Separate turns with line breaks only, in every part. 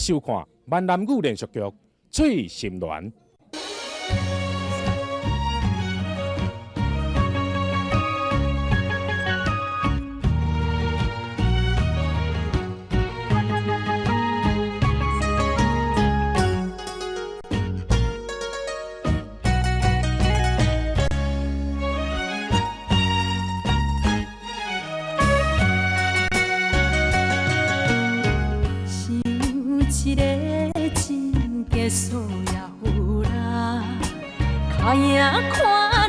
收看閩南語連續劇《翠心戀》。
想一個真假數也有啦，跤影看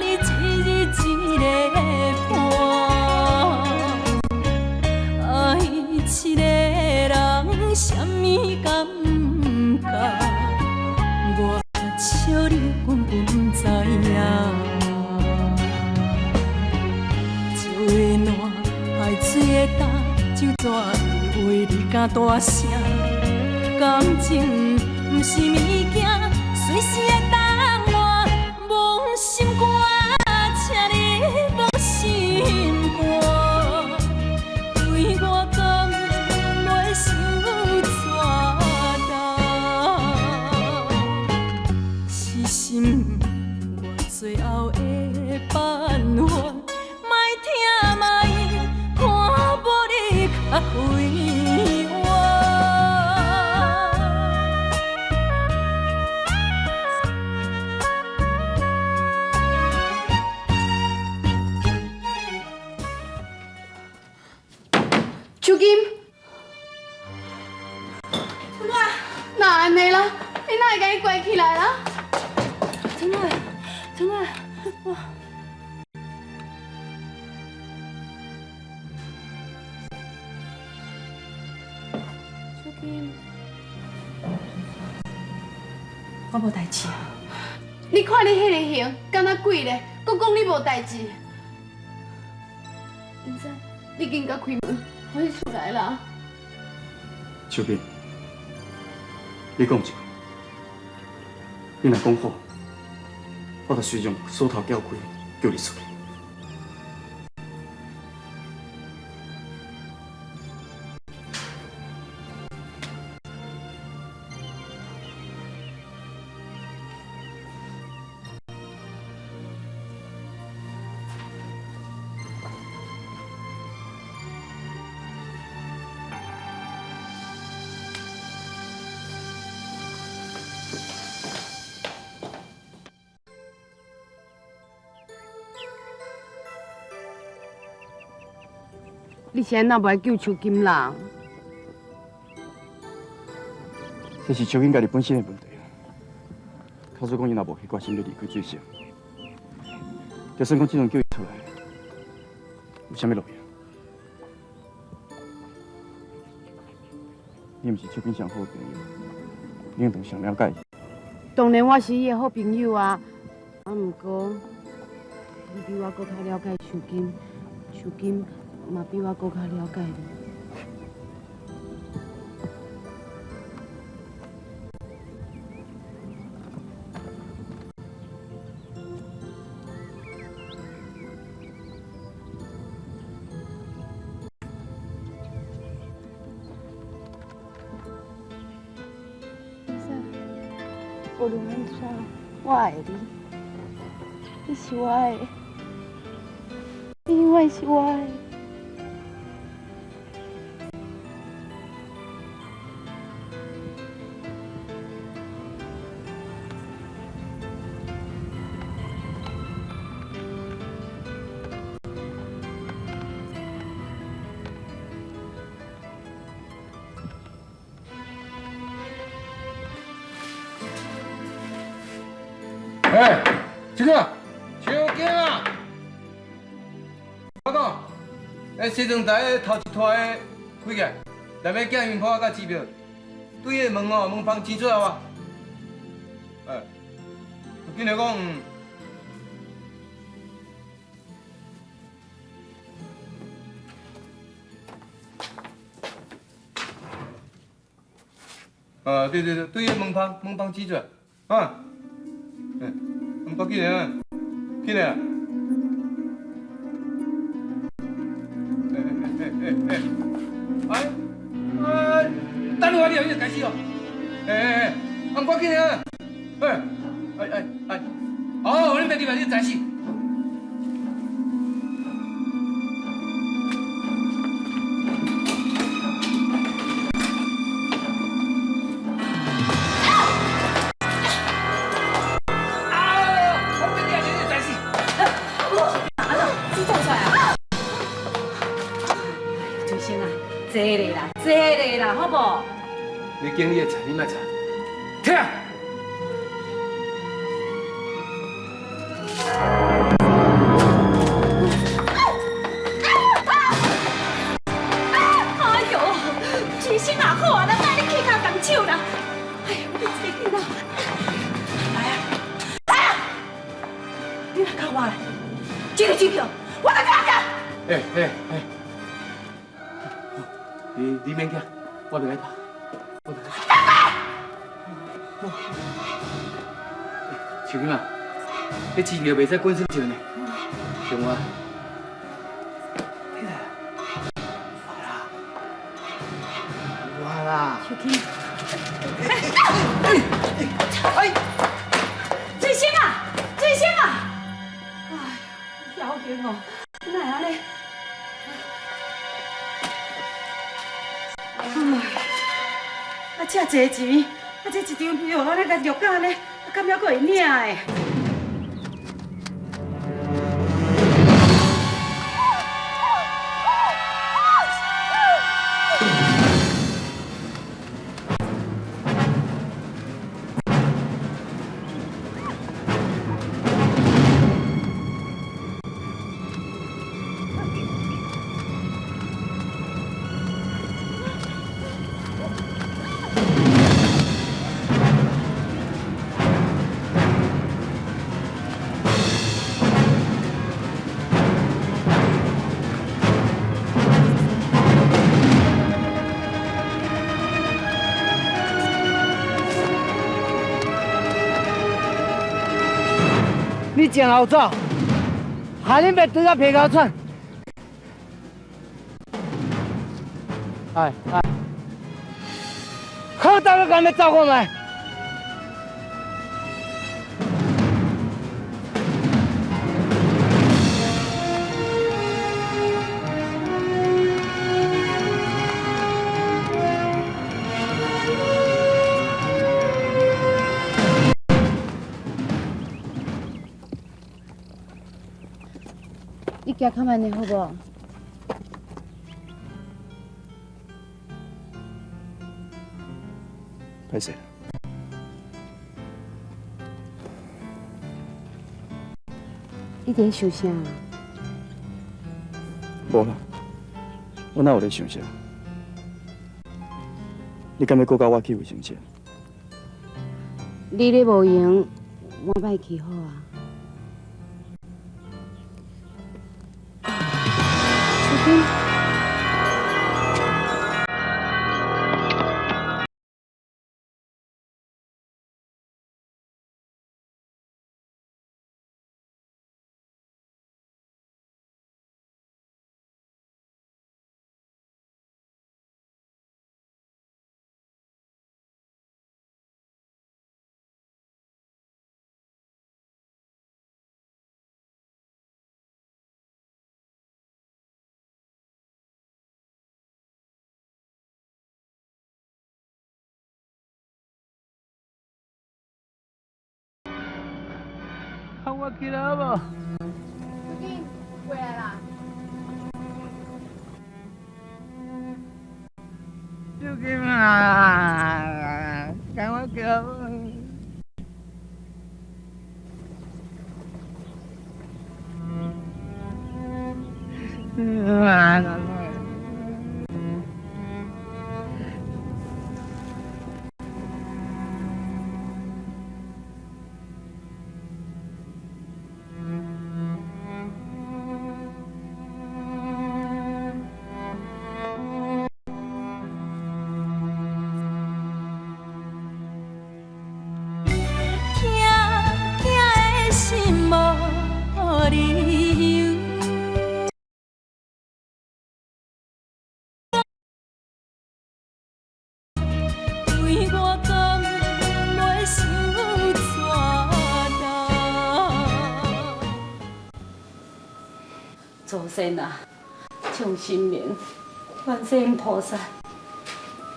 你一日一個伴，愛一個人啥物感覺？我笑你根本不知影。石的烂，海水的焦，酒怎会话你敢大声？感情毋是物件，隨時會當換。摸心肝，請你摸心肝，對我講袂傷逝重，是心我最後的辦法，莫疼莫看無你較快活。
秋金，哪按呢啦？你哪會共伊關起來啦？
春仔，春仔，我。
秋金，
我無代誌啊！
你看你彼个形，敢若鬼咧，閣講你無代誌。英山，你緊共開門，予伊出來啦！
秋萍，你講一句，你若講好，我就隨將鎖頭撬開，叫你出去。
你是按怎無愛救秋金啦？
這是秋金家己本身的問題啊。假使講伊若無下決心欲離開水城，就算講這陣叫伊出來，有啥物路用？你毋是秋金上好的朋友，你應當上了解伊。
當然我是伊的好朋友啊，啊，毋過你比我閣較了解秋金，秋金嘛比我閣較了解你。無論按怎，我愛你，你是我的，你永遠是我的。
哎，秋金啊，秋金啊！我講，欸，西裝台頭一拖的開起來，內面寄面包佮支票，對彼个門哦，門縫清出來無？哎，緊來講。啊，對對對，對彼個門縫，門縫指出來，啊，欸，毋過起來啊，起來啊！欸欸欸欸欸，哎哎，等下你後日開始哦。哎哎，啊，趕緊啊！哎哎哎哎，哦，你別入來，你知死。
坐咧啦，好無？
你拣你的菜，你莫吵。听。
哎呦，医生啊，好啊，咱莫咧起跤动手啦。哎呦，你这个囡仔，来啊，来啊！你来靠我来，这个支票我来加加。
哎哎哎，你免惊，我袂来拍，我袂来拍。秋英啊，彼支票袂使滚耍笑呢，像我，起来，我啦，我啦。
秋英，哎，水星啊，水星啊，哎呦，侥幸哦，哪会按呢？啊，遮济钱，啊，这一张票按呢共录甲按呢，啊，敢犹阁会领的？
你真后走，害恁爸对到皮狗喘。哎哎，好大个敢要走看觅？
你行較慢點好無？
歹勢啦。
你伫咧想啥？
無啦，我哪有咧想啥？你敢欲閣佮我去衛生室？
你咧無閒，我莫去好啊。秋金。
看我起来好無？
秋金，回來啦！
秋金啊，趕我起來好無？啊！
疼疼的心無理由。
祖先啊，唱神明，观世音菩萨，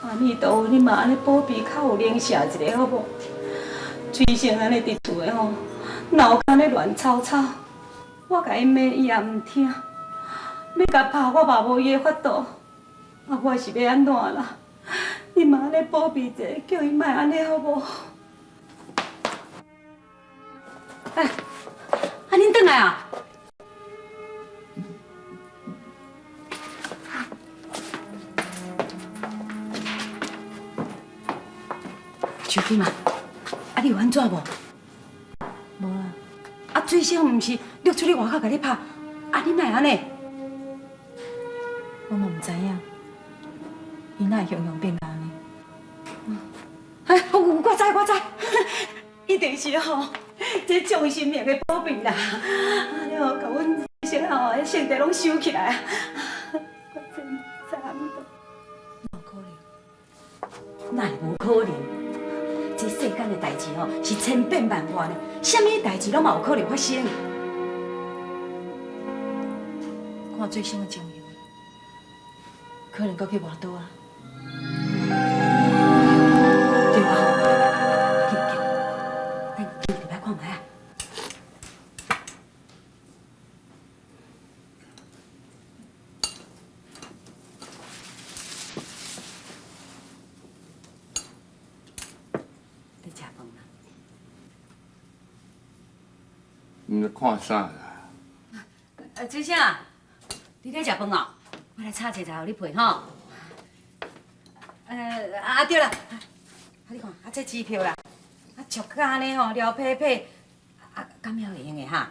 阿弥陀佛，你嘛按呢保庇較有靈性一下好無？水星按呢佇厝的吼，鬧甲按呢亂糟糟，我共伊罵伊也毋聽，欲共拍我嘛無伊的法度，啊，我是欲按怎啦？你嘛按呢保庇者，叫伊莫按呢好無？哎，啊，恁轉來啊？秋金啊，啊你有按怎無？無啦。啊水星毋是掠出去外口共你拍，啊你哪會按呢？
我嘛毋知影，伊哪會雄雄變按呢？
哎，我知我知，一定是吼，這眾神明的保庇啦，啊你吼，共阮水星吼，彼聖地攏收起來啊！我真知阿彌陀，無可能，哪會無可能？這世間的代誌吼，是千變萬化的，啥物代誌攏嘛有可能發生。
看水星的情形，可能閣去磨刀啊！
對啊，緊緊，咱今日來看覓啊！咧食飯啦？
你咧看啥啦？
水星啊，你咧食飯哦？我來炒一个菜予你配吼。啊對啦，啊你看，啊這支票啦，啊俗甲按呢吼，撩撇撇，啊敢還會用的哈？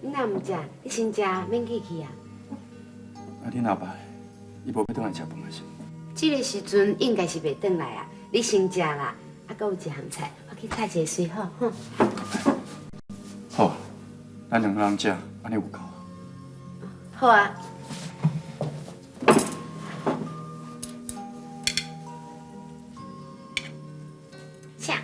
你若毋食，你先食，免客氣啊。
啊，恁阿爸，伊無欲轉來食飯抑是？
這个時陣應該是袂轉來啊，你先食啦。啊，閣有一項菜，我去炒一个隨好，吼。
好，咱兩个人食，按呢有夠。
好啊。請。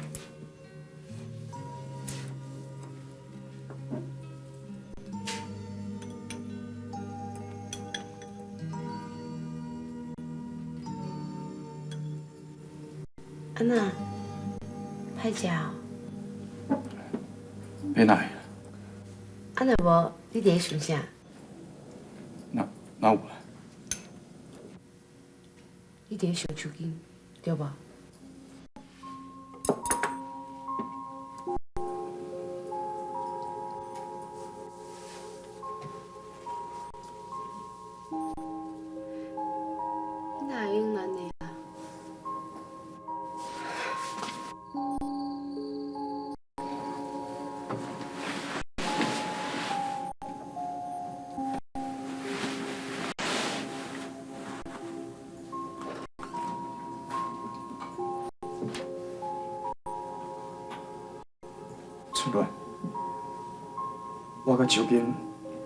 安那歹食哦？
欲哪會？
啊，若無，你佇咧想啥？
哪哪有啊？
你佇咧想秋金，對無？你哪會用按呢啊？
春蘭，我佮秋金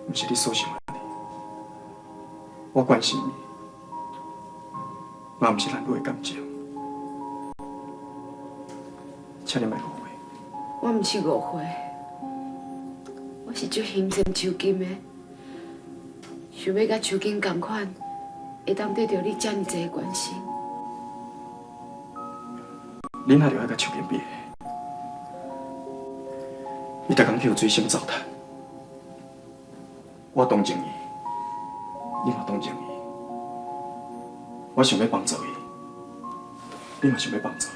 毋是你所想的按呢。我關心伊，嘛毋是男女的感情，請你莫誤會。
我毋是誤會，我是足欣羨秋金的，想欲佮秋金仝款，會當得著你遮爾濟的關心。
你哪著愛佮秋金比的？伊逐工去予水星糟蹋，我同情伊，你嘛同情伊。我想欲幫助伊，你嘛想欲幫助伊，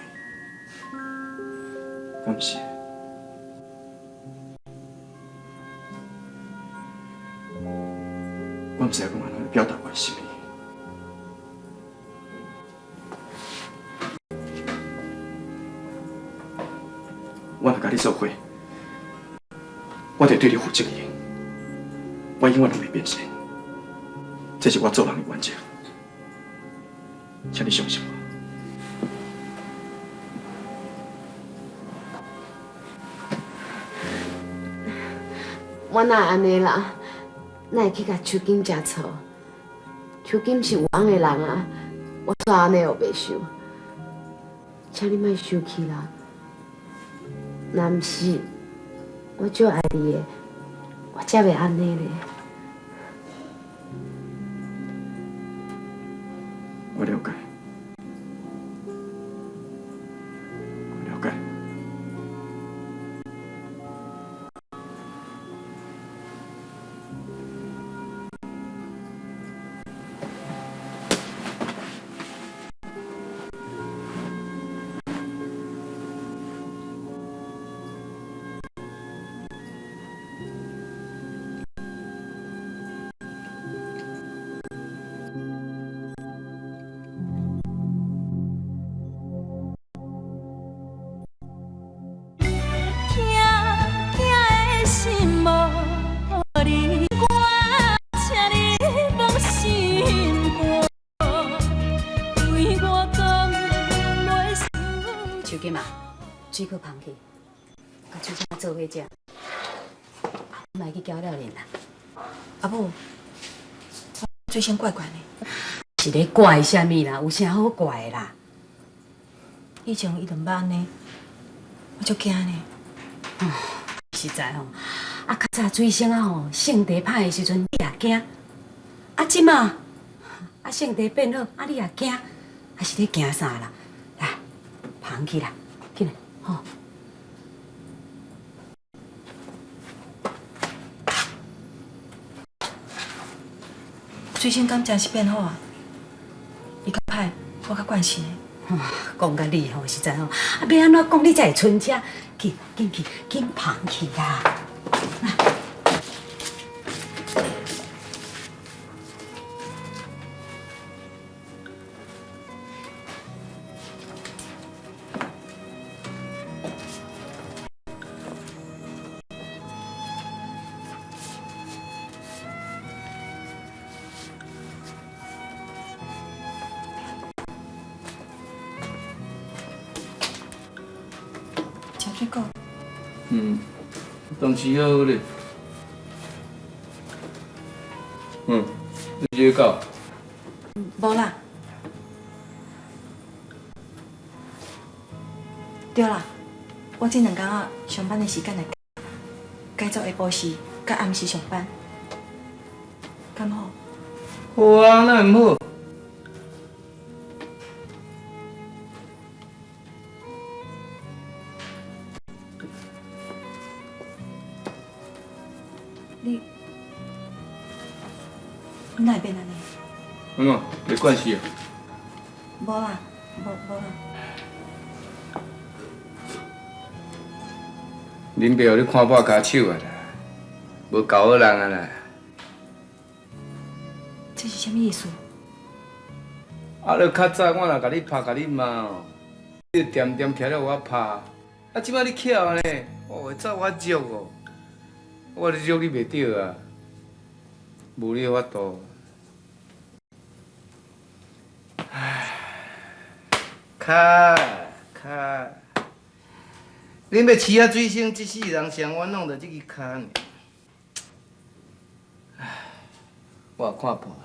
敢毋是？我毋知影講按怎表達我的心意。我若佮你做伙，我就對你負責任，我永遠攏袂變心，這是我做人的原則，請你相信我。
我哪會按呢啦？哪會去共秋金食醋？秋金是有翁的人啊，我煞按呢烏白想，請你莫生氣啦。若毋是，我足愛你的，我才袂按呢咧。
我了解，我了解。
疼疼的心无你管，请你放心肝，对我讲袂伤。
手金啊，水阁捧去，共水星做伙食。莫去搅了恁啦。
阿母，水星怪怪呢。
是咧怪啥物啦？有啥好怪的啦？
以前伊就毋捌按呢，我足惊呢。
实在吼，啊，较早水星啊吼，性地歹的时阵，你也惊；啊，这马啊，性地变好，啊，你也惊，啊是咧惊啥啦？来，捧去啦，紧来，吼。
水星敢真是变好啊？伊较歹，我较惯势呢。
讲甲你吼，实在吼，啊，欲按怎讲你才会伸车？去，紧去，紧捧去啦！
食水果。
嗯，当时好咧。嗯，你这个狗。
无啦。对啦，我这两工仔上班的时间来改做下晡时佮暗时上班，敢好？
好啊，哪会毋好？
你，你哪会变按呢？
嗯，没关系啊。
无啦，无啦。
恁爸予你看破跤手啊啦，无教好人啊啦。
这是啥物意思？
啊！你较早我若共你拍、共你骂哦，你就恬恬徛咧予我拍。啊，这摆你巧呢，哦，会走我足哦，我咧辱你袂著啊，无你的法度。唉，卡卡，恁欲饲啊水星，这世人上冤枉就这支跤尔。唉，我也看破啦，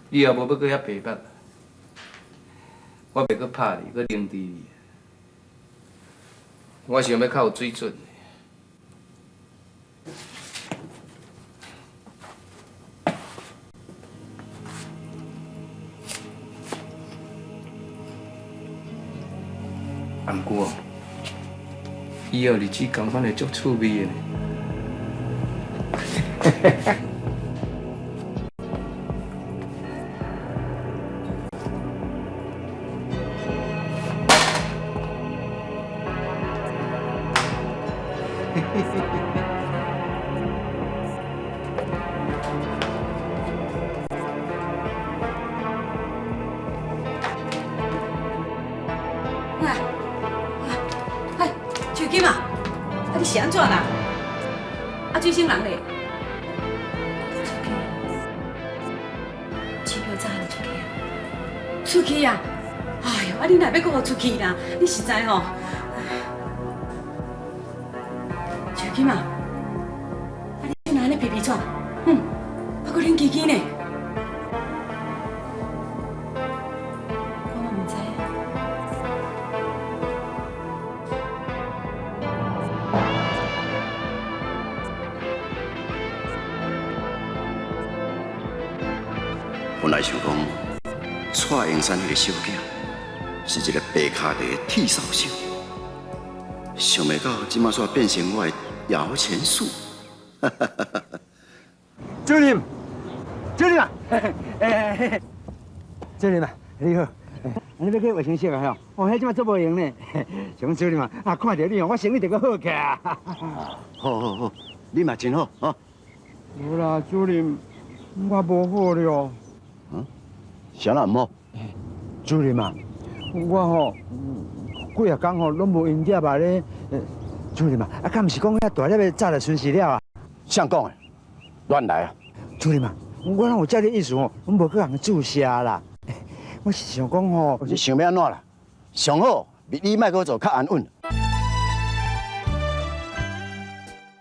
你也无欲阁遐白目。我袂阁拍你，阁凌迟你。我想欲较有水准的。啊，毋过哦，以后日子仝款会足趣味的呢。
哎，哎，秋金啊，啊你是按怎啦？啊水星人咧？
出去，机票早就出去啊。
出去啊？哎呦，啊你若欲阁予出去啦？你实在吼，秋金啊，啊你伊喘，嗯，啊，閣冷吱吱呢。我嘛毋知影。
本來想講，蔡英山彼个小囝是一个白跤蹄的鐵掃手，想袂到這馬煞變成我的搖錢樹。
主任，主任啊，主任啊，你好，你欲去衛生室啊？吼，哦，彼這馬足無閒呢。想講主任啊，啊，看著你哦，我生意就閣好起來。
好好好，你嘛真好，吼。
無啦，主任，我無好了。
嗯？啥人毋好？
主任啊，我吼幾若工吼攏無閒接啊咧。主任啊，啊，敢毋是講遐大粒的早就巡視了啊？
誰講的？亂來啊！
主任啊，我哪有這个意思吼，攏無去共注射啦。我是想講吼，
你想欲按怎啦？上好，你莫閣做較安穩。